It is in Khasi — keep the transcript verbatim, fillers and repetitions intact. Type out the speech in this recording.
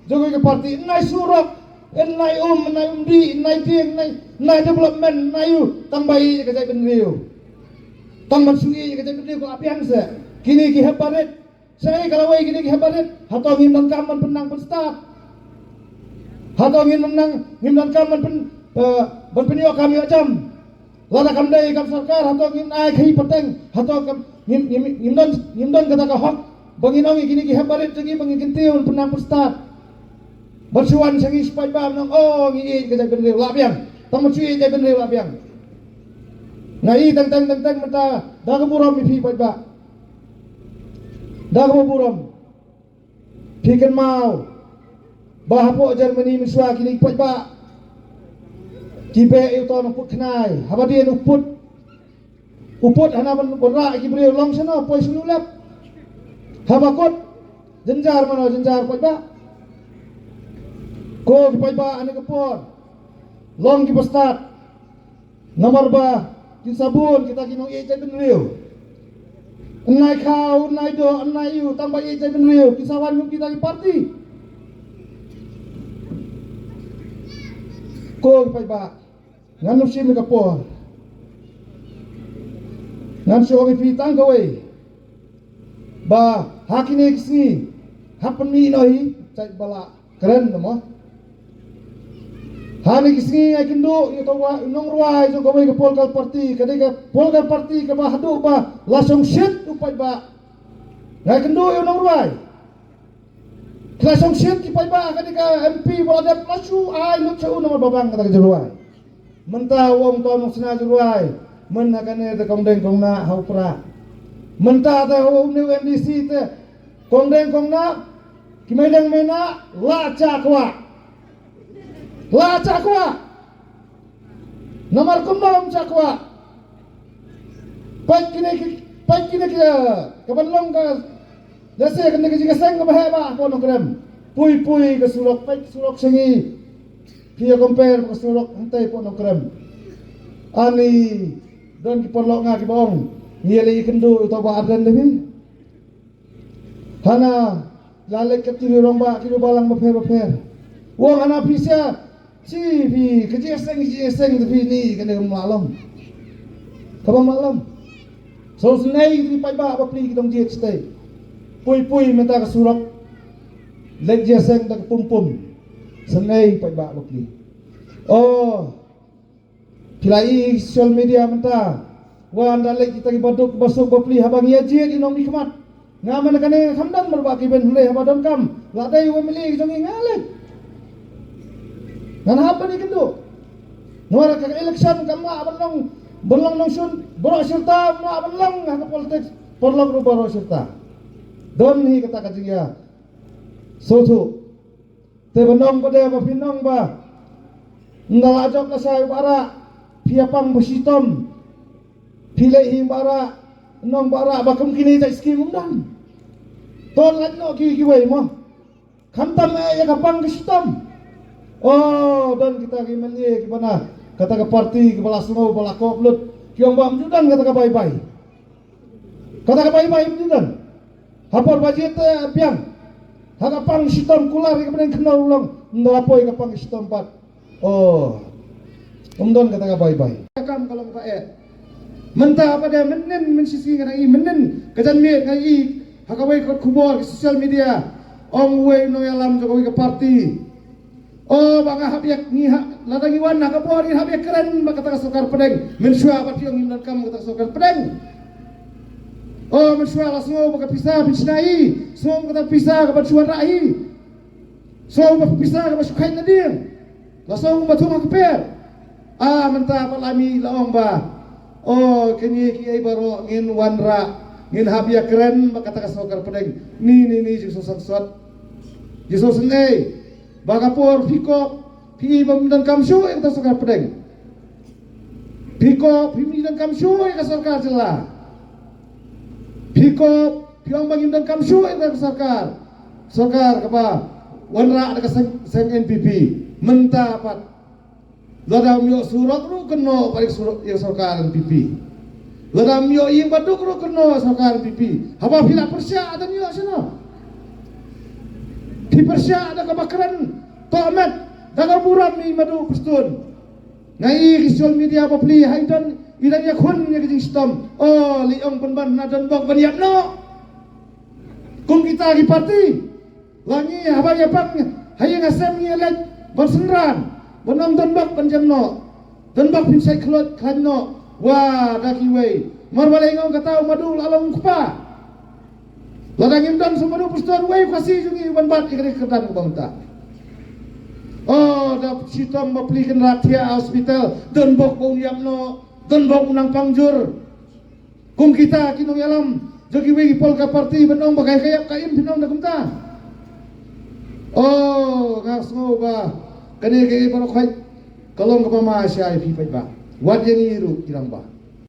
Jong kawei ka party, nai surok, nai um, nai umdih, nai dieng, nai, nai development, nai u, tang ba ïeit ka jaitbynriew. Tang ban shu ïeit ka jaitbynriew, ka la biang se. Kine ki hep barit, sa ïa ka lawei kine ki hep barit, hato ngim donkam ban pynnang pynstad. Hato ngim donkam, ngim donkam ban pyn, eh, ban pynïoh kam ïoh jam. Lada kam dei kam sorkar, hato ngin ai khaïi pateng, hato kam ngin, ngin, ngin don, ngin don kata ka hok ba ngin ong ïa kine ki hep barit jong ngi ba ngin kyntiew ban pynnang pynstad. Ban shu wan sha ngi shu paidbah ban ong, oh, ngi ïeit ka jaitbynriew, la biang. Tang ban shu ïeit jaitbynriew, la biang. Nga i teng teng teng teng mynta da ka burom ïa phi paidbah. Da ka burom. Phi kynmaw ba hapoh Germany mynshuwa kine ki paidbah ki beh ïa uto u nongput khnai, haba dien u put, u put hana ban, ban rah ïa ki briew, long shano, poi sha lulep. Haba kut, jynjar mano jynjar paidbah. Ko ki paidbah, ha kane ka por long kiba stad. Namar ba kin sa bun kita ki nongïeit jaitbynriew. Nai khaw, nai doh, nai ïew, tang ba ïeit jaitbynriew kin sa wan kum kita ki party. Ko ki paidbah, ngan ym shim ïa ka por. Ngan shu ong ïa phi tang kawei ba ha kine ki sngi, hap pynmih noh hi, jait ba la kren, mo. Ha kine ki sngi nga ïakynduh ïa uto u nongrwai jong kawei ka political party, ka dei ka political party kaba haduh ba la shongshit u paidbah. Nga ïakynduh ïa u nongrwai. Ki la shongshit ki paidbah, ka dei ka M P ba la dep, la shu ai lut sha u namar ba bang kata ka jingrwai. Mynta u ong to nongsnam jingrwai, mynta kane te kongdeng kongnah ha u prah. Mynta te u new M D C te kongdeng kongnah, ki meideng meinah la cha kwah. La cha kwah. Namar kumno ym cha kwah? Peit kine ki, peit kine ki, eh, ka ban long ka, lehse kane ka jingïaseng kaba heh ba hapoh Nongkrem. Pui pui ka surok, peit ka surok sha ngi. Phi ïa compare ka surok hangtei hapoh Nongkrem. Ani don ki paralok nga kiba ong, ngi ïa leit ïakynduh ïa uto u Bah Ardent da phi. Hana la leit kat ki rangbah, ki balang bapher bapher. U ong hana phi sha, shi phi, ka jingïaseng, ka jingïaseng da phi ni, kane kam lah long. Kaba ym lah long. Sngewsynei ki paidbah bapli ki dang jied shatei. Pui pui mynta ka surok. Leit jingïaseng da ka pum pum. Synei paidbah bapli. Oh. Phi la i social media mynta. Wan da leit kita ki baduk basuk bapli haba ngi ïa jied ïa nongmihkhmat. Nga mynta kane ngam don mar ba ki ben hynrei haba donkam la dei u M L A ki jong ngi nga leit. Ngan hap ban ïakynduh. Namar ka election kam lah ban long, ban long nongshun baroh shi rta, kam lah ban long ha ka politics paralok ruh baroh shi rta. Don hi kata ka jingïa sngewthuh. Te ban ong pat de ba phin ong ba ynda la jop lashai u Bah Rah, phi ïa pang ba shitom. Phi leh hi u Bah Rah, ong u Bah Rah ba kum kine jait skim ym don. To lait noh ki kiwei mo. Khamtam eh ïa ka pang ka shitom. Oh, don kita ki M L A kiba na kata ka party kiba la sngew ba la kop lut, ki ong ba ym ju don kata ka bye bye. Kata ka bye bye ym ju don. Ha por ba jied te biang. Ha ka pang shitom kular ïa ka bneng khyndew long. Ynda la poi ka pang shitom pat, oh, ym don kata ka bye bye. Ka kam ka long ka eh. Mynta pat de mynnin mynshisngi nga dang i, mynnin ka janmiet nga dang i ha kawei ka kot khubor, ka social media, ong uwei u nongïalam jong kawei ka party. Oh, ba nga hap ïa, ngi ha, lada ngi wan ha ka bor ngi hap ïa kren bad kata ka sorkar pdeng. Mynshuwa pat phi ong ngim donkam kata ka sorkar pdeng. Oh, mynshuwa la sngew ba ka pisa phin shna hi, sngew kata pisa kaba shu wanrah hi, sngew ba pisa kaba shu khaid na dieng, la sngew ba thung ha kper. Ah, mynta pat la mih la ong ba, oh, kine kiei baroh ngin wanrah, ngin hap ïa kren bad kata ka sorkar pdeng. Ni ni ni, jingsngewsih sot, jingsngewsynei. Ba ka por phi kop, phi i ba ym donkam shuh ïa ka sorkar pdeng. Phi kop, phi ym donkam shuh ïa ka sorkar jylla. Phi kop, phi ong ba ngim donkam shuh ïa ka sorkar, sorkar kaba wanrah da ka seng, seng N P P. Mynta pat, lada ym ïoh surok ruh kynnoh pat ïa ka surok, ïa ka sorkar N P P. Lada ym ïoh ïing baduk ruh kynnoh ïa ka sorkar N P P. Haba phi la pyrshah, te ym ïoh shano. Phi pyrshah da kaba kren, tohmet da ka burom i Madu Prestone. Nga i ki social media bapli, ha i don i dang ïakhun ïa ka jingshitom. O, lei ong pynban na Donbok ban ïap noh. Kum kita ki parti, la ngi haba ïa pang ha ïing ha sem ngi leit ban synran, ban ong Donbok ban jem noh. Donbok phin shait khlot khlaiñ noh. Wa da kiwei. Mar ba lei ong kata u Madu la long kpa. Lada ngim don sa u Madu Prestone, wei u Khasi jong ngi uban bat ïa kane ka kyrdan kaba mynta. O, da shitom bapli kynrad thiah ha hospital, Donbok ba un ïap noh, Donbok u nang pang jur. Kum kita ki nongïalam jong kiwei ki pol ka parti ban ong ba kai ka ïap ka im, phin ong da kumta. O, nga sngew ba kane kaei baroh khoit ka long kaba ma sha ïa phi paidbah. Wat ïa ngi ruh ki rangbah.